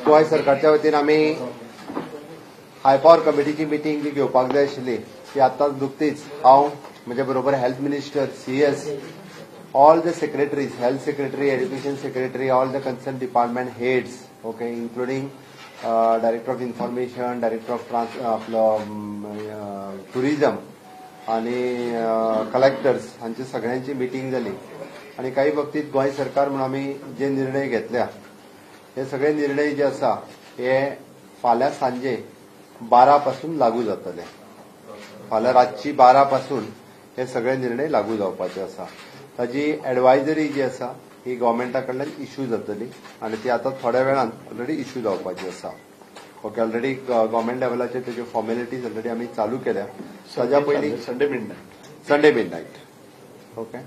गोंय सरकारच्या वतीन आमी हाय पॉवर कमिटीची मिटींग जी घेवपाक जाय आशिल्ली ती आतांच नुकतीच हांव म्हज्या बरोबर health minister, CS, all the secretaries, health secretary, education secretary, all the concern department heads, okay, including director of information, director of आपलो टुरिझम आनी कलेक्टर्स हांची सगळ्यांची मिटींग जाली आनी काही बाबतीत गोंय सरकार म्हणून आमी जे निर्णय घेतल्या हे सगळे निर्णय जे आसा हे फाल्यां सांजे 12 पासून लागू जातले. फाल्यां रातची 12 पासून हे सगळे निर्णय लागू जावपाचे आसा. ताजी एडवायजरी जी आसा ही गव्हर्मेंटा कडल्यान इश्यू जातली आनी ती आतां थोड्या वेळान ऑलरेडी इश्यू जावपाची आसा. ओके, ऑलरेडी गव्हर्मेंट लेवलाचेर तेज्यो फॉर्मेलिटीज ऑलरेडी आमी चालू केल्या. ताज्या पयलीं संडे मिडनायट. ओके,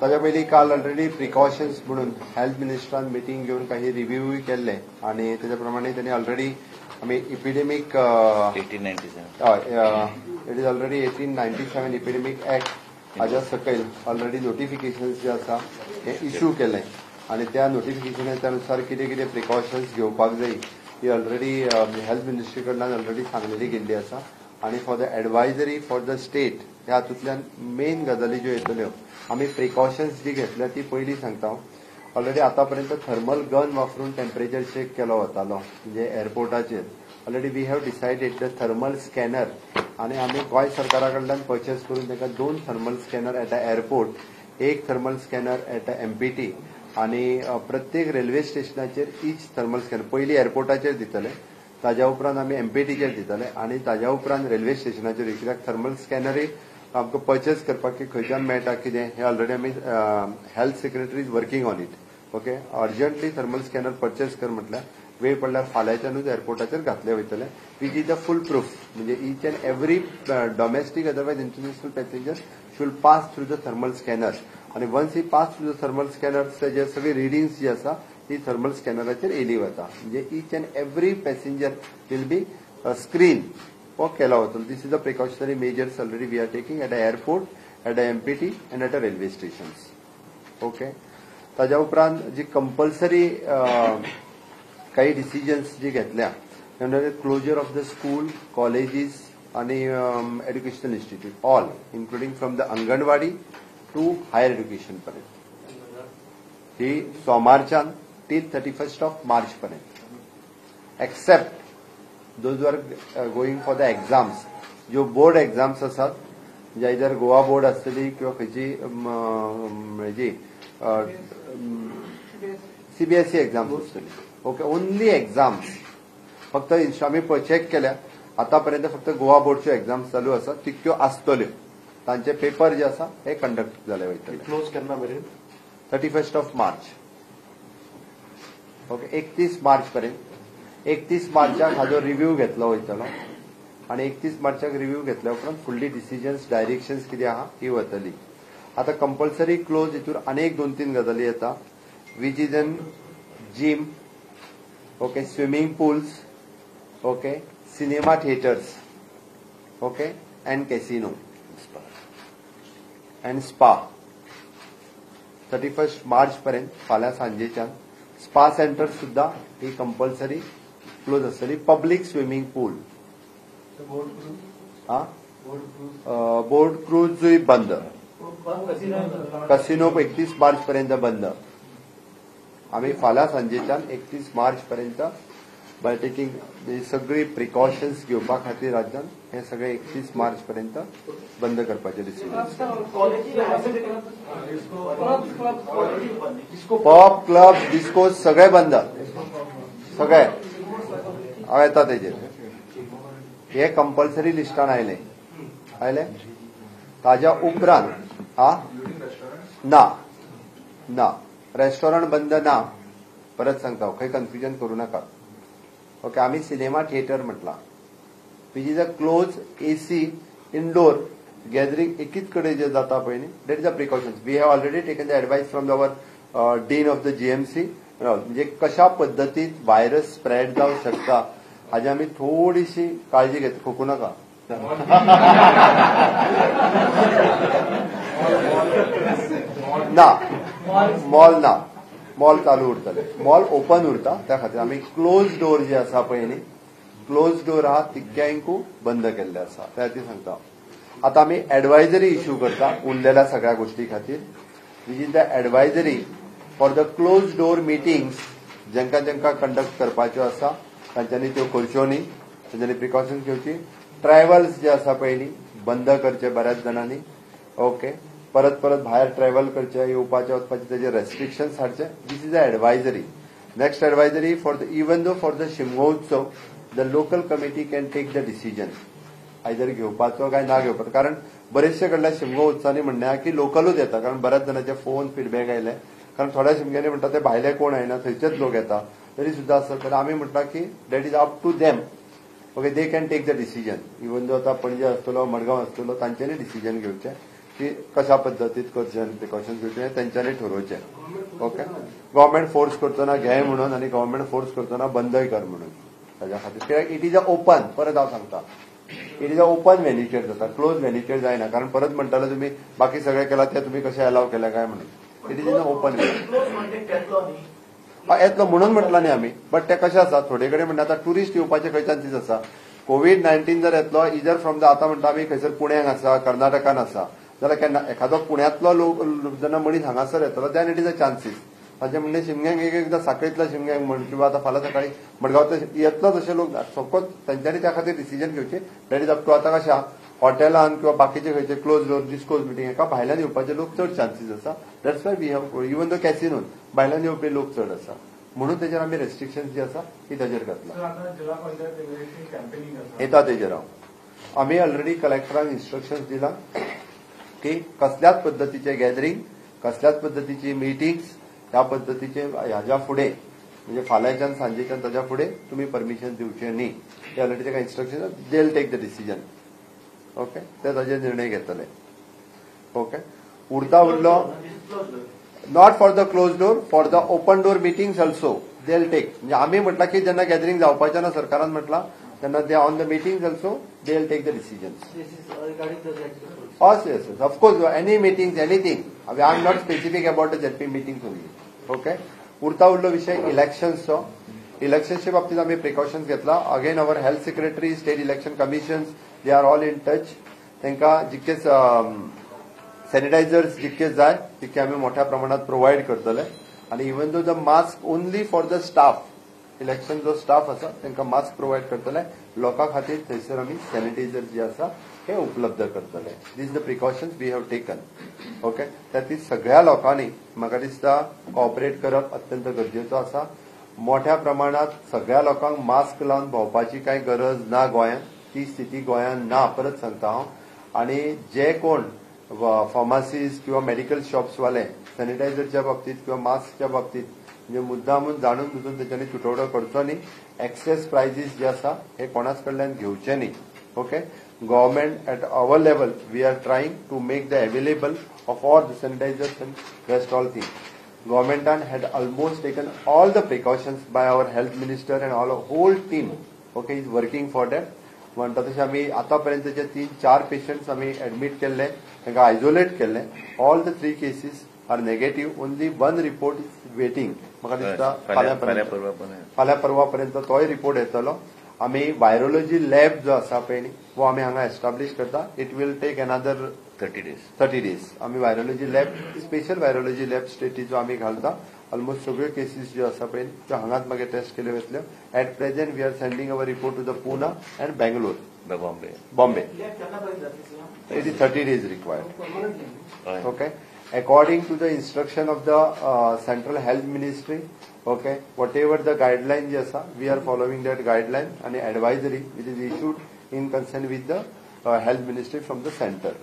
ताज्या पयलीं काल ऑलरेडी प्रिकॉशन्स म्हणून हेल्थ मिनिस्टरान मिटींग घेवन काही रिव्ह्यूय केल्ले आनी तेज्या प्रमाणे तेणी ऑलरेडी आमी epidemic it is already 1897 epidemic act हाज्या सकयल ऑलरेडी नोटिफिकेशन्स जे आसा हे इश्यू केले आनी त्या नोटिफिकेशनाच्या अनुसार कितें कितें प्रिकॉशन्स घेवपाक जाय ही ऑलरेडी हेल्थ मिनिस्ट्री कडल्यान ऑलरेडी सांगलेली गेल्ली आसा. आनी for the advisory for the state ह्या हातूंतल्यान मेन गजाली ज्यो येतल्यो आमी प्रिकॉशन्स जी घेतल्या ती पयलीं सांगता हांव. ऑलरेडी आतांपर्यंत थर्मल गन वापरून टेम्परेचर चेक केलो वतालो म्हणजे एअरपोर्टाचेर. Already we have decided the thermal scanner आनी आमी गोंय सरकारा कडल्यान पर्चेस करून तांकां 2 thermal scanner at a airport, 1 thermal scanner at a MPT आनी प्रत्येक रेल्वे स्टेशनाचेर इच थर्मल स्कॅनर पयलीं एअरपोर्टाचेर दितले, ताज्या उपरांत आमी एमपीटीचेर दितले आनी ताज्या उपरांत रेल्वे स्टेशनाचेर. कित्याक थर्मल स्कॅनरूय आमकां पर्चेस करपाक खंयच्यान मेळटा कितें हें ऑलरेडी आमी health secretary is working on it. Okay, urgently thermal scanner purchase कर म्हटल्यार वेळ पडल्यार फाल्यांच्यानूच एअरपोर्टाचेर घातले वयतले, which is the full proof. म्हणजे each and every domestic otherwise international passenger should pass through the thermal scanner आनी once he pass through the thermal scanner तेजे सगळे रिडिंग्स जी आसा ती थर्मल स्कॅनराचेर येयली वता. म्हणजे each and every passenger will be screen हो केला वतलो. This is the precautionary measures already we are taking at a airport, at a MPT and at a railway stations. Okay, ताज्या उपरांत जी कंपल्सरी काही डिसिजन्स जी घेतल्या म्हणजे closure of the school, colleges आनी educational institute all including from the anganwadi to higher education पर्यंत ही सोमारच्यान till 31 मार्च पर्यंत, except those are going for the exams ज्यो बोर्ड एक्झाम्स आसात म्हणजे आयदर गोवा बोर्ड आसतली किंवा खंयची हेजी सीबीएसई एक्झाम्स आसतली. ओके, ओनली एक्झाम्स फक्त आमी चॅक केल्या आतापर्यंत फक्त गोवा बोर्डच्यो एक्झाम्स चालू आसा तितक्यो आसतल्यो, तांचे पेपर जे आसा हे कंडक्ट जाले वयतले. क्लोज केन्ना मेरेन? 31 मार्च. ओके, 31 मार्च पर्यंत. 31 मार्चाक हाजो रिव्ह्यू घेतलो वयतलो आनी 31 मार्चाक रिव्ह्यू घेतल्या उपरांत फुडली डिसिजन्स डायरेक्शन्स कितें आहा ही वतली. आतां कंपल्सरी क्लोज हितूर आनीक 2-3 गजाली येता, which is an gym, okay, swimming pools, okay, cinema theatres, okay, and casino and spa. 31 March पर्यंत फाल्यां सांजेच्यान स्पा सेंटर सुद्धा ही कंपल्सरी क्लोज आसतली. पब्लीक स्विमींग पूल, बोट क्रूजूय बंद, कसिनो 31 मार्च पर्यंत बंद. आमी फाल्यां सांजेच्यान 31 मार्च पर्यंत बाय टेकिंग सगळी प्रिकॉशन्स घेवपा खातीर राज्यान हे सगळे 31 मार्च पर्यंत बंद करपाचे डिसिजन. पब, क्लब, डिस्को सगळे बंद, सगळे हांव येता तेजेर. हे कंपल्सरी लिस्टान आयले आयले ताज्या उपरांत हा ना ना रेस्टॉरंट बंद ना, परत सांगता खंय कन्फ्युजन करू नाका. ओके, आमी सिनेमा थिएटर म्हटला which is a close AC indoor gathering एकीच कडेन जे जाता पळय न्ही, that is a precautions. We have already taken the advice from our dean of the GMC. म्हणजे कशा पद्दतीन व्हायरस स्प्रेड जावंक शकता हाजी आमी थोडीशी काळजी घेता. खोकू नाका. ना, मॉल ना. मॉल चालू उरतले, मॉल ओपन उरता. त्या खातीर आमी क्लोज डोर जे आसा पळय न्ही, क्लोज डोर आहा तितक्यांकू बंद केल्ले आसा. त्या खातीर सांगता आतां आमी एडवायजरी इश्यू करता उरलेल्या सगळ्या गोष्टी खातीर, which is the advisory for the close door meetings. जांकां जांकां कंडक्ट करपाच्यो आसा तांच्यांनी त्यो करच्यो न्ही, तांच्यांनी प्रिकॉशन्स घेवची. ट्रॅव्हल्स जे आसा पळय न्ही बंद करचे बऱ्याच जाणांनी, ओके. परत परत भायर ट्रॅव्हल करचे, येवपाचे वचपाचे तेजे restrictions हाडचे. This is a advisory. Next advisory for the even though for the Shimgotsav the local committee can take the decision either घेवपाचो काय ना घेवपाचो. कारण बरेचशे कडल्या शिमगो उत्सवांनी म्हणणें आहा की लोकलूच येता, कारण बऱ्याच जाणांचे फोन फिडबॅक आयले. कारण थोड्या शिमग्यांनी म्हणटा ते भायले कोण येना, थंयचेच लोक येता, तरी सुद्दां आसत. तर आमी म्हणटा की that is up to them, okay, they can take the decision. Even though आतां पणजे आसतलो, मडगांव आसतलो, तांच्यांनी डिसिजन घेवचें की कशा पद्दतीत करचें आनी प्रिकॉशन्स घेवचें हें तेंच्यांनी ठरोवचें, ओके. गव्हर्मेंट फोर्स करचो ना घे म्हणून आनी गव्हर्मेंट फोर्स करचो ना बंदय कर म्हणून. ताज्या खातीर कित्याक it is a open, परत हांव सांगता, it is a open व्हॅन्यूचेर जाता, क्लोज व्हॅन्यूचेर जायना. कारण परत म्हणटाले तुमी बाकी सगळें केलां तें तुमी कशें अलाव केलें काय म्हणून. It is in a open येतलो म्हणून म्हटलां न्ही आमी, बट ते कशें आसा थोडे कडेन म्हणटा आतां ट्युरिस्ट येवपाचे खंय चान्सीस आसा. कोवीड 19 जर येतलो इजर फ्रॉम the आतां म्हणटा आमी खंयसर पुण्याक आसा, कर्नाटकान आसा, जाल्यार केन्ना एखादो पुण्यांतलो लोक जेन्ना मनीस हांगासर येतलो then it is a chances. ताचें म्हणणें शिमग्यांक एक एकदां साखळींतल्या शिमग्यांक म्हण किंवा आतां फाल्यां सकाळीं मडगांवतले येतलो तशे लोक सपोज तांच्यांनी त्या खातीर डिसिजन घेवचें. That is up to आतां कशें हॉटेलान किंवा बाकीचे खंयचे क्लोज डोर डिस्कोज मिटींग हेका भायल्यान येवपाचे लोक चड चान्सीस आसा. That's why we have even the कॅसिनोन भायल्यान येवपी लोक चड आसा, म्हणून तेजेर आमी रेस्ट्रिक्शन जी आसा ती ताजेर घातला. येता तेजेर हांव आमी ऑलरेडी कलेक्टरांक इन्स्ट्रक्शन्स दिला की कसल्याच पद्दतीचे गॅदरींग, कसल्याच पद्दतीची मिटिंग्स ह्या पद्दतीचे ह्याच्या फुडें म्हणजे फाल्यांच्यान सांजेच्यान ताज्या फुडें तुमी परमिशन दिवचें न्ही. ते ऑलरेडी ताका instruction, they will take the decision, okay. ते ताजेर निर्णय घेतले, ओके. उरता उरलो not for the close door, for the open door meetings also they will take. म्हणजे आमी म्हटलां की जेन्ना गॅदरींग जावपाचें ना सरकारान म्हटलां तेन्ना they on the meetings also they will take the decisions. Yes, yes, yes. Of course, any meetings, anything. I am not specific about the ZP meetings only. Okay. उरता उरलो विषय इलेक्शन्सचो. इलेक्शन्सच्या बाबतीत आमी प्रिकॉशन्स घेतला. Again our health secretary, state election commissions, they are all in touch. तांकां जितके sanitisers जितके जाय तितके आमी मोठ्या प्रमाणात प्रोवायड करतले. आनी even though the mask only for the staff, election जो स्टाफ आसा तांकां मास्क प्रोवायड करतले. लोकां खातीर थंयसर आमी सॅनिटायझर जे आसा हे उपलब्ध करतले. These the precautions we have taken, okay. त्यातीर सगळ्या लोकांनी म्हाका दिसता कॉपरेट करप अत्यंत गरजेचो आसा. मोठ्या प्रमाणात सगळ्या लोकांक मास्क लावन भोंवपाची कांय गरज ना गोंयांत, ती स्थिती गोंयांत ना, परत सांगता हांव. आनी जे कोण फार्मासीज किंवा मेडिकल शॉप्सवाले सॅनिटायझरच्या बाबतीत किंवा मास्कच्या बाबतीत म्हणजे मुद्दामून जाणून बुजून तेच्यांनी तुटवडो करचो न्ही. एक्सेस प्रायजीस जे आसा हे कोणाच कडल्यान घेवचे न्ही, okay. Government at our level we are trying to make the available of all the sanitizers and rest all things. Governmentan had almost taken all the precautions by our health minister and all whole team, okay, is working for that. म्हणटा तशें आमी आतांपर्यंतचे 3-4 patients आमी admit केल्ले, तांकां isolate केल्ले. All the 3 cases are negative, only 1 report is waiting. म्हाका दिसता फाल्यां परवा पर्यंत तोय रिपोर्ट येतलो. आमी वायरोलॉजी लॅब जो आसा पळय न्ही वो आमी हांगा एस्टाब्लीश करता. It will take another 30 days. आमी virology lab, special virology lab स्टेटीचो आमी घालता. ऑलमोस्ट सगळ्यो केसीस ज्यो आसा पळय त्यो हांगाच मागीर टेस्ट केल्यो वतल्यो. At present we are sending our report to the Pune and Bangalore, Bombay. It is 30 days required, okay. According to the instruction of the Central Health Ministry, okay, whatever the guideline जे आसा we are following that guideline and advisory which is issued in concern with the Health Ministry from the center,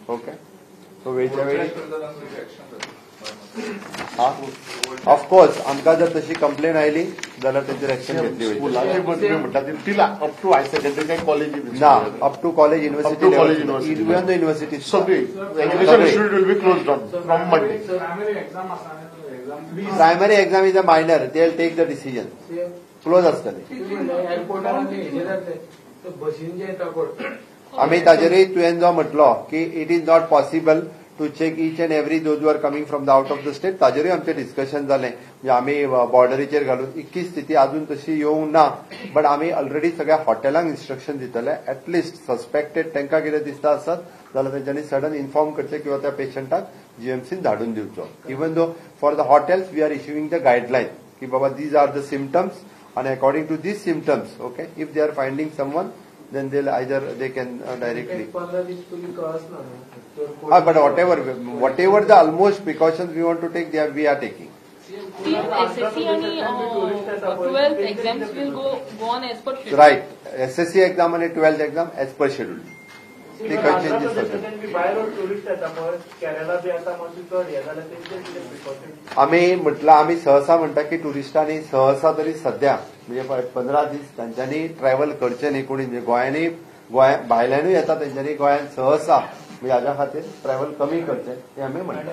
okay. So वेळच्या वेळी of course आमकां जर तशी complain आयली जाल्यार तेंचेर action घेतली वयतली. अप टू हायर सेकंडरी काय कॉलेज ना, up to college university, even the university सगळी education institute will be close down from Monday. Primary exam is a minor, they will take the decision. Close आसतले. आमी ताजेरय तुवें जो म्हटलो की it is not possible to to check each and every those are coming from the out of the state. ताजेरूय आमचें discussion जालें. म्हणजे आमी बॉर्डरीचेर घालून इतकी स्थिती अजून तशी येवंक ना, बट आमी ऑलरेडी सगळ्या हॉटेलांक इन्स्ट्रक्शन दितले, एटलिस्ट सस्पेक्टेड तांकां कितें दिसता आसत जाल्यार तेंच्यांनी सडन इन्फॉर्म करचें किंवा त्या पेशंटाक जीएमसीन धाडून दिवचो. Even though for the hotels we are issuing the guideline की बाबा these are the symptoms and according to these symptoms, okay, if they are finding someone, then they'll either they can directly. But whatever the almost precautions we want to take, we are taking. SSC and 12th exams will go on as per schedule. Right, SSC exam and 12th exam as per schedule. आमी म्हटलं आमी सहसा म्हणटा की टुरिस्टांनी सहसा तरी सध्या म्हणजे 15 दीस तांच्यांनी ट्रॅव्हल करचे न्ही कोणी, म्हणजे गोंयांनी गोंया भायल्यानूय येता तेंच्यांनी गोंयांत सहसा म्हणजे हाज्या खातीर ट्रॅव्हल कमी करचें हें आमी म्हणटा.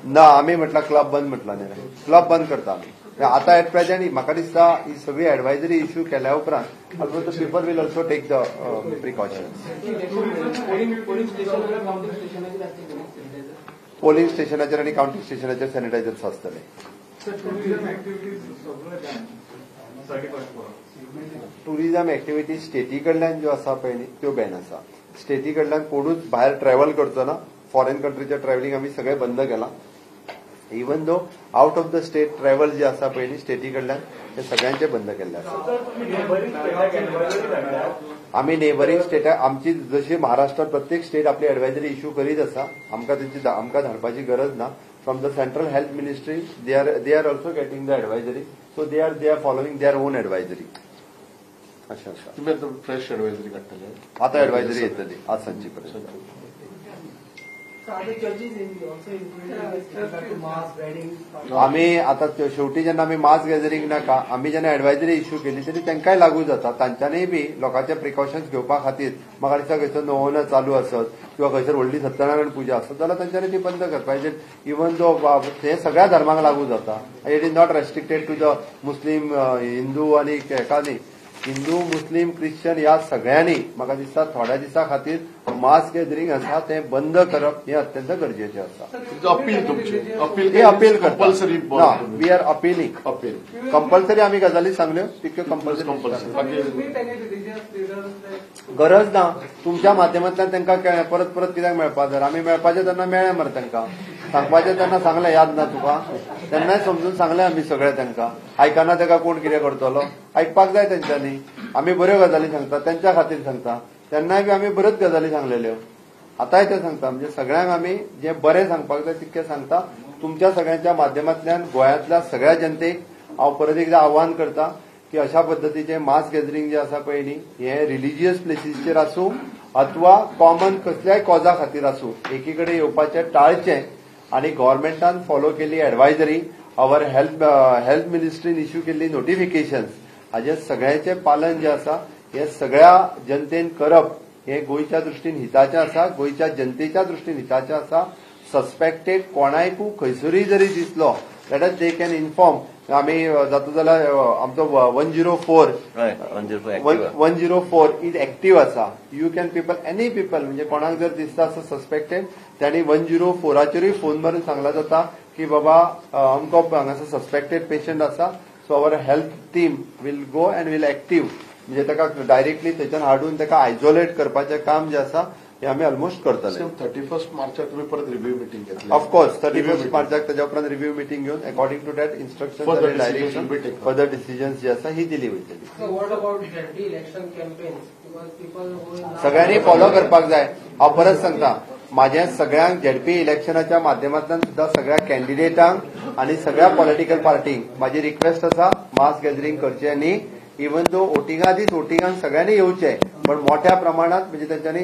ना, आमी म्हटलां क्लब बंद म्हटलां न्ही, क्लब बंद करता आमी आता एट प्रेझेंट. म्हाका दिसता ही सगळी एडवायजरी इश्यू केल्या उपरांत also the people will also take the precautions. Polling स्टेशनाचेर आनी कावंटिंग स्टेशनाचेर सॅनिटायझर्स आसतले. टुरिझम एक्टिविटीज स्टेटी कडल्यान ज्यो आसा पळय न्ही त्यो बॅन आसा. स्टेटी कडल्यान कोणूच भायर ट्रॅव्हल करचो ना. फॉरेन कंट्रीचें ट्रॅव्हलिंग आमी सगळें बंद केलां. Even though out of the state travel जे आसा पळय न्ही स्टेटी कडल्यान ते सगळ्यांचे बंद केल्ले आसा. आमी नेबरींग स्टेटा आमची जशी महाराष्ट्रात प्रत्येक स्टेट आपली एडवायजरी इश्यू करीत आसा, आमकां तेंची आमकां धाडपाची गरज ना. From the central health ministry they are also getting the advisory, so they are following their own advisory. अशें आसा. तुमी आतां फ्रेश एडवायजरी काडटले? आतां एडवायजरी येतली आज सांजचे पर्यंत. आमी आतां शेवटी जेन्ना आमी मास गॅदरींग नाका आमी जेन्ना एडवायजरी इश्यू केली तरी तांकांय लागू जाता. तांच्यांनीय बी लोकांचे प्रिकॉशन्स घेवपा खातीर म्हाका दिसता खंयसर नवोना चालू आसत किंवा खंयसर व्हडली सत्यनारायण पुजा आसत जाल्यार तांच्यांनी ती बंद करपाक. इवन दो हे सगळ्या धर्मांक लागू जाता. It is not restricted to the Muslim, Hindu आनी हेका न्ही. हिंदू, मुस्लीम, क्रिश्चन ह्या सगळ्यांनी म्हाका दिसता थोड्या दिसां खातीर मास गॅदरींग आसा तें बंद करप हें अत्यंत गरजेचें आसा. अपील तुमची हे अपील कंपल्सरी ना, we are appealing. Appeal compulsory आमी गजाली सांगल्यो तितक्यो कंपल्सरी गरज ना. तुमच्या माध्यमांतल्यान तांकां परत परत कित्याक मेळपा जर आमी मेळपाचें तेन्ना मेळ्ळें मरे तांकां, सांगपाचें तेन्ना सांगलें, याद ना तुका, तेन्नाय समजून सांगलें आमी सगळें तांकां. आयकना ताका कोण कितें करतलो, आयकपाक जाय तेंच्यांनी. आमी बऱ्यो गजाली सांगता तेंच्या खातीर सांगता, तेन्नाय बी आमी बऱ्योच गजाली सांगलेल्यो, आतांय ते सांगता. म्हणजे सगळ्यांक आमी जें बरें सांगपाक जाय तितकें सांगता. तुमच्या सगळ्यांच्या माध्यमांतल्यान गोंयांतल्या सगळ्या जनतेक हांव परत एकदां आव्हान करता की अशा पद्दतीचें मास गॅदरींग जें आसा पळय न्ही हें रिलिजियस प्लेसीसचेर आसूं अथवा कॉमन कसल्याय कॉजा खातीर आसूं एकी कडेन येवपाचें टाळचें आनी गव्हर्मेंटान फॉलो केल्ली एडवायजरी, our health मिनिस्ट्रीन इश्यू केल्ली नोटिफिकेशन्स हाजें सगळ्यांचें पालन जें आसा हें सगळ्या जनतेन करप हें गोंयच्या दृश्टीन हिताचें आसा, गोंयच्या जनतेच्या दृश्टीन हिताचें आसा. सस्पेक्टेड कोणायकू खंयसरूय जरी दिसलो that is they can inform. आमी जाता जाल्यार आमचो 104 104 is active आसा. You can people any people म्हणजे कोणाक जर दिसता असो सस्पेक्टेड तांणी 104चेरूय फोन मारून सांगला जाता की बाबा अमको हांगासर सस्पेक्टेड पेशंट आसा, so our health team will go and will active. म्हणजे ताका डायरेक्टली थंयच्यान हाडून ताका आयसोलेट करपाचें काम जें आसा हें आमी ऑलमोस्ट करतले. 31 मार्चाक तुमी परत रिव्यू मिटींग घेतली? ऑफकोर्स 31 मार्चाक ताच्या उपरांत रिव्यू मिटींग घेवन according to that instruction direction further decisions जी आसा ही दिली वयतली. सगळ्यांनी फॉलो करपाक जाय. हांव परत सांगता, म्हाजें सगळ्यांक झेडपी इलेक्शनाच्या माध्यमांतल्यान सुद्दां सगळ्या कॅन्डिडेटांक आनी सगळ्या पॉलिटिकल पार्टींक म्हाजी रिक्वेस्ट आसा मास गॅदरींग करचें न्ही. इवन दो वोटिंगा दीस वोटिंगाक सगळ्यांनी येवचें, पण मोठ्या प्रमाणात म्हणजे तेंच्यांनी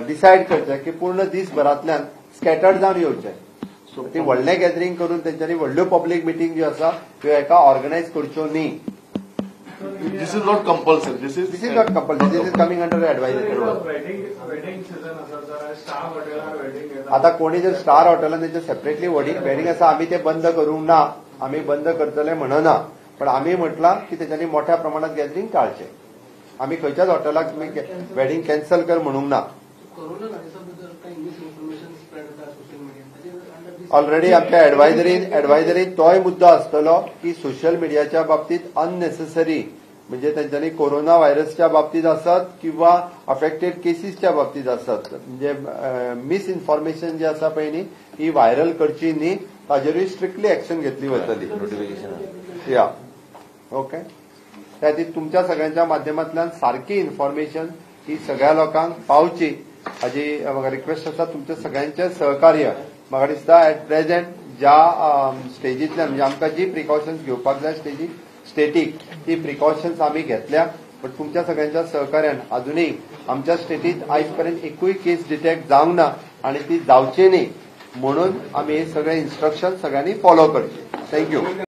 डिसायड करचें की पूर्ण दीसभरांतल्यान स्कॅटर्ड जावन येवचें. ती व्हडलें गॅदरींग करून तेंच्यांनी व्हडल्यो पब्लीक मिटींग ज्यो आसा त्यो एका ऑर्गनायज करच्यो न्ही. This is not compulsory. This is not compulsory. This is coming under advisory. आता कोणी जर स्टार हॉटेलान तेंचे सेपरेटली वेडिंग आसा, आमी ते बंद करूंक ना, आमी बंद करतले म्हणना, पण आमी म्हटलां की तेंच्यांनी मोठ्या प्रमाणात गॅदरींग टाळचें. आमी खंयच्याच हॉटेलाक तुमी वेडिंग कॅन्सल कर म्हणूंक ना. ऑलरेडी आमच्या एडवायजरीन तोय मुद्दो आसतलो की सोशल मिडियाच्या बाबतीत अननेसेसरी म्हणजे तेंच्यांनी कोरोना व्हायरसच्या बाबतीत आसत किंवा अफेक्टेड केसीसच्या बाबतीत आसत म्हणजे मिसइन्फॉर्मेशन जे आसा पळय न्ही ही व्हायरल करची न्ही, ताजेरूय स्ट्रिक्टली एक्शन घेतली वतली. या ओके, त्या खातीर तुमच्या सगळ्यांच्या माध्यमांतल्यान सारकी इन्फॉर्मेशन ही सगळ्या लोकांक पावची हाजी म्हाका रिक्वेस्ट आसा. तुमच्या सगळ्यांचें सहकार्य म्हाका दिसता एट प्रेझेंट ज्या स्टेजींतल्यान म्हणजे आमकां जी प्रिकॉशन्स घेवपाक जाय स्टेटीक ती प्रिकॉशन्स आमी घेतल्या, बट तुमच्या सगळ्यांच्या सहकार्यान अजूनही आमच्या स्टेटीत आयज पर्यंत एकूय केस डिटेक्ट जावंक ना आनी ती जावची न्ही म्हणून आमी हे सगळे इन्स्ट्रक्शन सगळ्यांनी फॉलो करचे. Thank you.